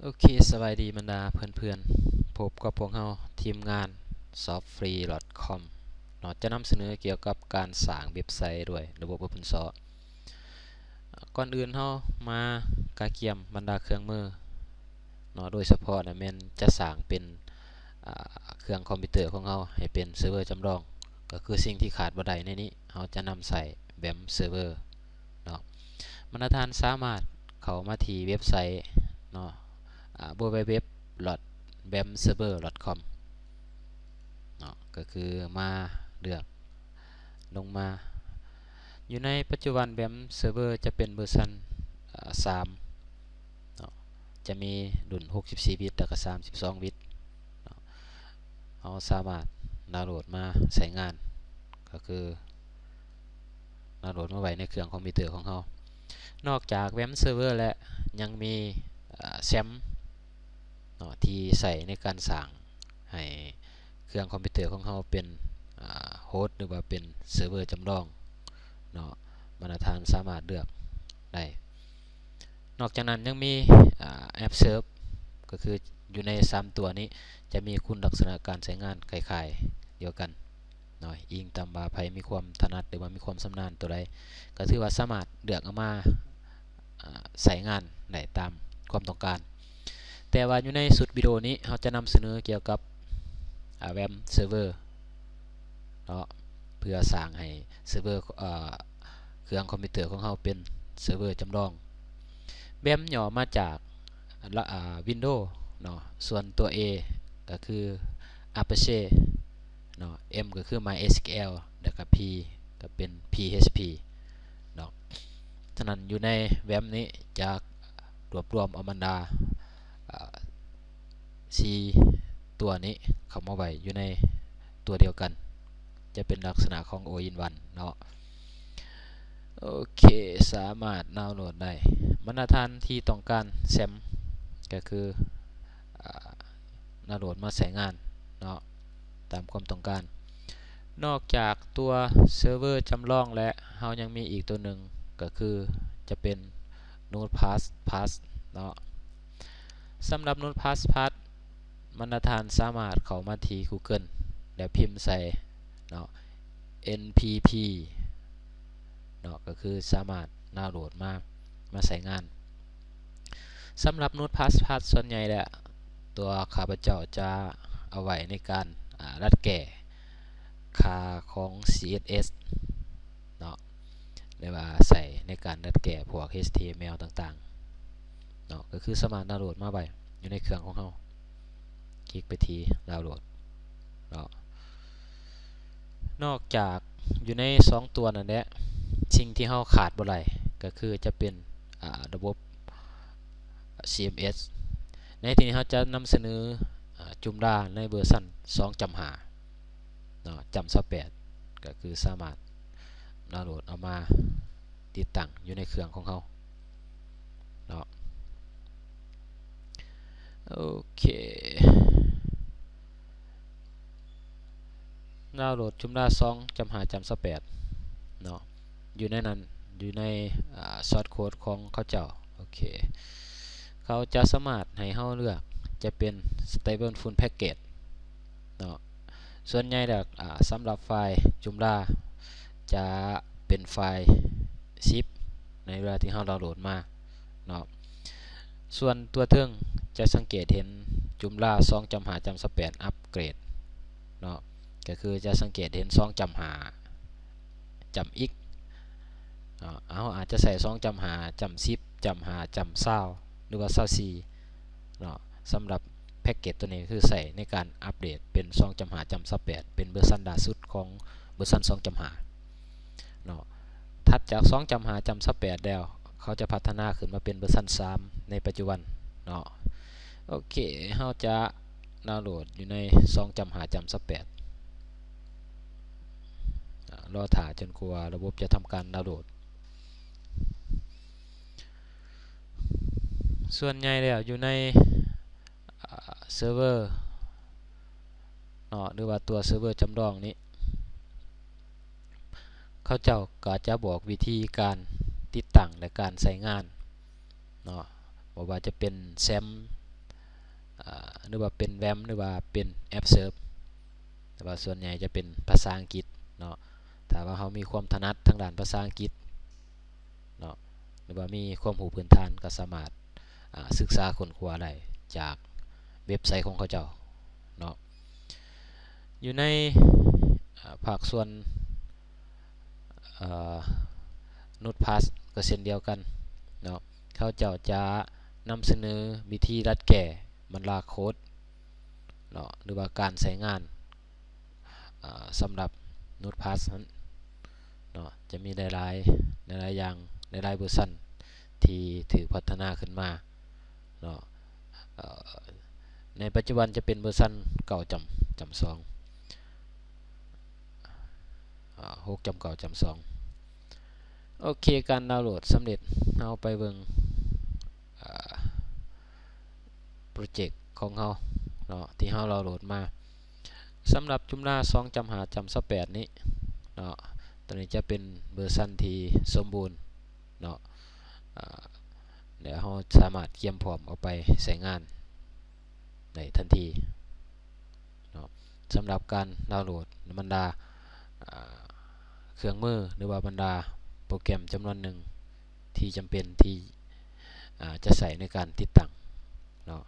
ໂອເຄ ສະບາຍດີບັນດາເພື່ອນໆ ພົບກັບພວກເຮົາທີມງານ ຊອບຟຣີດອດຄອມ ເນາະ ຈະນຳສະເໜີກ່ຽວກັບການສ້າງເວັບໄຊດ້ວຍລະບົບ Open Source. ກ່ອນອື່ນເຮົາມາກະກຽມບັນດາເຄື່ອງມືເນາະ ໂດຍສະເພາະນະແມ່ນຈະສ້າງເປັນ ອາ ເຄື່ອງຄອມພິວເຕີຂອງເຮົາໃຫ້ເປັນເຊີເວີຈຳລອງ ກໍຄືສິ່ງທີ່ຂາດບໍ່ໄດ້ໃນນີ້ ເຮົາຈະນຳໃຊ້ ແບມ ເຊີເວີ ເນາະ. ບັນດາທ່ານສາມາດເຂົ້າມາທີ່ເວັບໄຊເນາະ ອາ www.bamserver.com ເນາະ ກໍຄືມາເລືອກລົງມາ. ຢູ່ໃນປັດຈຸບັນ ແບມ ເຊີເວີ ຈະເປັນເວີຊັນ ອາ ສາມເນາະ ຈະມີລຸ້ນ ຫົກສິບສີ່ ບິດ ແລ້ວກໍ ສາມສິບສອງ ບິດເນາະ. ເຮົາສາມາດດາວໂຫຼດມາໃຊ້ງານ ກໍຄື ດາວໂຫຼດມາໄວ້ໃນເຄື່ອງຄອມພິວເຕີຂອງເຮົາ. ນອກຈາກ ແບມ ເຊີເວີ ແລ້ວ ຍັງມີ ເອີ່ ແຊມ ເນາະ ທີ່ໃຊ້ໃນການສ້າງໃຫ້ເຄື່ອງຄອມພິວເຕີຂອງເຮົາເປັນ ອາ ໂຮສ ຫຼືວ່າເປັນເຊີເວີຈຳລອງເນາະ. ບັນດາທ່ານສາມາດເລືອກໄດ້. ນອກຈາກນັ້ນຍັງມີ ອາ ແອັບເສີບ ກໍຄືຢູ່ໃນສາມຕົວນີ້ຈະມີຄຸນລັກສະນະການໃຊ້ງານຄ້າຍໆດຽວກັນເນາະ ອີງຕາມວ່າໃຜມີຄວາມຖະໜັດ ຫຼືວ່າມີຄວາມຊຳນານຕົວໃດ ກໍຖືວ່າສາມາດເລືອກເອົາມາ ອາ ໃຊ້ງານໄດ້ຕາມຄວາມຕ້ອງການ. ແຕ່ວ່າຢູ່ໃນຊຸດວິດີໂອນີ້ ເຮົາຈະນຳສະເໜີກ່ຽວກັບ ອາ ແບມ ເຊີເວີ ເນາະ ເພື່ອສ້າງໃຫ້ເຊີເວີ ເອີ່ ເຄື່ອງຄອມພິວເຕີຂອງເຮົາເປັນເຊີເວີຈຳລອງ. ແບມ ຫຍໍ້ມາຈາກ ອາ ວິນໂດ ເນາະ ສ່ວນຕົວ A ກໍຄື Apache ເນາະ M ກໍຄື MySQL ແລ້ວກໍ P ກໍເປັນ PHP ເນາະ. ສະນັ້ນຢູ່ໃນ ແບມ ນີ້ຈະລວບລວມເອົາບັນດາ ອາ ສີ່ຕົວນີ້ເຂົ້າມາໄວ້ຢູ່ໃນຕົວດຽວກັນ ຈະເປັນລັກສະນະຂອງ All in One ເນາະ. ໂອເຄ ສາມາດດາວໂຫຼດໄດ້. ບັນດາທ່ານທີ່ຕ້ອງການແຊມ ກໍຄື ອາ ດາວໂຫຼດມາໃຊ້ງານເນາະ ຕາມຄວາມຕ້ອງການ. ນອກຈາກຕົວເຊີເວີຈຳລອງແລ້ວ ເຮົາຍັງມີອີກຕົວໜຶ່ງ ກໍຄືຈະເປັນ Notepad Plus ເນາະ. ສຳລັບ Notepad Plus ບັນດາທ່ານສາມາດເຂົ້າມາທີ່ Google ແລ້ວພິມໃສ່ເນາະ ເອັນພີພີ ເນາະ ກໍຄືສາມາດດາວໂຫຼດມາ ມາໃຊ້ງານ. ສຳລັບ Notepad Plus ສ່ວນໃຫຍ່ແລ້ວ ຕົວຂ້າພະເຈົ້າຈະເອົາໄວ້ໃນການ ອາ ດັດແກ້ຄ່າຂອງ CSS ເນາະ ຫຼືວ່າໃຊ້ໃນການດັດແກ້ພວກ HTML ຕ່າງໆເນາະ ກໍຄືສາມາດດາວໂຫຼດມາໄວ້ຢູ່ໃນເຄື່ອງຂອງເຮົາ. ຄລິກໄປທີ່ດາວໂຫຼດເນາະ. ນອກຈາກຢູ່ໃນສອງຕົວນັ້ນແຫຼະ ສິ່ງທີ່ເຮົາຂາດບໍ່ໄດ້ກໍຄືຈະເປັນ ອາ ລະບົບ CMS. ໃນທີ່ນີ້ເຮົາຈະນຳສະເໜີ ອາ Joomla ໃນເວີຊັນສອງຈຸດຫ້າເນາະ ຈ້ຳຊາວແປດ ກໍຄືສາມາດດາວໂຫຼດເອົາມາ ຕິດຕັ້ງຢູ່ໃນເຄື່ອງຂອງເຮົາເນາະ. ໂອເຄ ດາວໂຫຼດ Joomla ສອງຈຸດຫ້າ ຈ້ຳຊາວແປດເນາະ ຢູ່ໃນນັ້ນ ຢູ່ໃນ ອາ source code ຂອງເຂົາເຈົ້າ. ໂອເຄ ເຂົາຈະສາມາດໃຫ້ເຮົາເລືອກ ຈະເປັນ Stable Full Package ເນາະ. ສ່ວນໃຫຍ່ແລ້ວ ອາ ສຳລັບໄຟລ໌ Joomla ຈະເປັນໄຟລ໌ zip ໃນເວລາທີ່ເຮົາດາວໂຫຼດມາເນາະ. ສ່ວນຕົວເທິງຈະສັງເກດເຫັນ Joomla ສອງຈຸດຫ້າ ຈ້ຳຊາວແປດ upgrade ເນາະ ກໍຄືຈະສັງເກດເຫັນ ສອງຈຸດຫ້າ ຈ້ຳ X ເນາະ. ເຮົາອາດຈະໃຊ້ ສອງຈຸດຫ້າ ຈ້ຳ ສິບ ຈ້ຳ ຫ້າ ຈ້ຳ ຊາວ ຫຼືວ່າ ຊາວສີ່ ເນາະ. ສຳລັບແພັກເກັດຕົວນີ້ ຄືໃຊ້ໃນການອັບເດດເປັນ ສອງຈຸດຫ້າ ຈ້ຳ ຊາວແປດ ເປັນເວີຊັນລ່າສຸດຂອງເວີຊັນ ສອງຈຸດຫ້າ ເນາະ. ຖັດຈາກ ສອງຈຸດຫ້າ ຈ້ຳ ຊາວແປດ ແລ້ວ ເຂົາຈະພັດທະນາຂຶ້ນມາເປັນເວີຊັນ ສາມ ໃນປັດຈຸບັນເນາະ. ໂອເຄ ເຮົາຈະດາວໂຫຼດຢູ່ໃນ ສອງຈຸດຫ້າ ຈ້ຳ ຊາວແປດ ອາ ລໍຖ້າຈົນກວ່າລະບົບຈະທຳການດາວໂຫຼດ. ສ່ວນໃຫຍ່ແລ້ວຢູ່ໃນ ອາ ເຊີເວີເນາະ ຫຼືວ່າຕົວເຊີເວີຈຳລອງນີ້ ເຂົາເຈົ້າກໍຈະບອກວິທີການຕິດຕັ້ງ ແລະ ການໃຊ້ງານເນາະ. ບໍ່ວ່າຈະເປັນ XAMPP ອາ ຫຼືວ່າເປັນ RAM ຫຼືວ່າເປັນ App Serve ແຕ່ວ່າສ່ວນໃຫຍ່ຈະເປັນພາສາອັງກິດເນາະ. ຖ້າວ່າເຮົາມີຄວາມຖະໜັດທາງດ້ານພາສາອັງກິດເນາະ ຫຼືວ່າມີຄວາມຮູ້ພື້ນຖານ ກໍສາມາດ ອາ ສຶກສາຄົ້ນຄວ້າໄດ້ຈາກເວັບໄຊຂອງເຂົາເຈົ້າເນາະ. ຢູ່ໃນ ອາ ພາກສ່ວນ ເອີ Notepad ກໍເຊັ່ນດຽວກັນເນາະ, ເຂົາເຈົ້າຈະນຳສະເໜີວິທີດັດແກ້ບັນດາໂຄດເນາະ ຫຼືວ່າການໃຊ້ງານ ອາ ສຳລັບ Notepad ນັ້ນເນາະ, ຈະມີຫຼາຍໆ ຫຼາຍໆຢ່າງ ຫຼາຍໆເວີຊັນທີ່ຖືກພັດທະນາຂຶ້ນມາເນາະ. ເອີ ໃນປັດຈຸບັນຈະເປັນເວີຊັນເກົ້າຈ້ຳ ຈ້ຳສອງ ອາ ຫົກຈ້ຳເກົ້າຈ້ຳສອງ. ໂອເຄ ການດາວໂຫຼດສຳເລັດ. ເຮົາໄປເບິ່ງ ອາ ໂປຣເຈັກຂອງເຮົາເນາະ ທີ່ເຮົາດາວໂຫຼດມາ. ສຳລັບຈຸມລາສອງຈ້ຳຫ້າຈ້ຳຊາວແປດນີ້ເນາະ, ຕົວນີ້ຈະເປັນເວີຊັນທີ່ສົມບູນເນາະ ອາ ແລະ ເຮົາສາມາດກຽມພ້ອມເອົາໄປໃຊ້ງານໄດ້ທັນທີເນາະ. ສຳລັບການດາວໂຫຼດບັນດາ ອາ ເຄື່ອງມື ຫຼືວ່າບັນດາໂປຣແກຣມຈຳນວນໜຶ່ງທີ່ຈຳເປັນທີ່ ອາ ຈະໃຊ້ໃນການຕິດຕັ້ງເນາະ.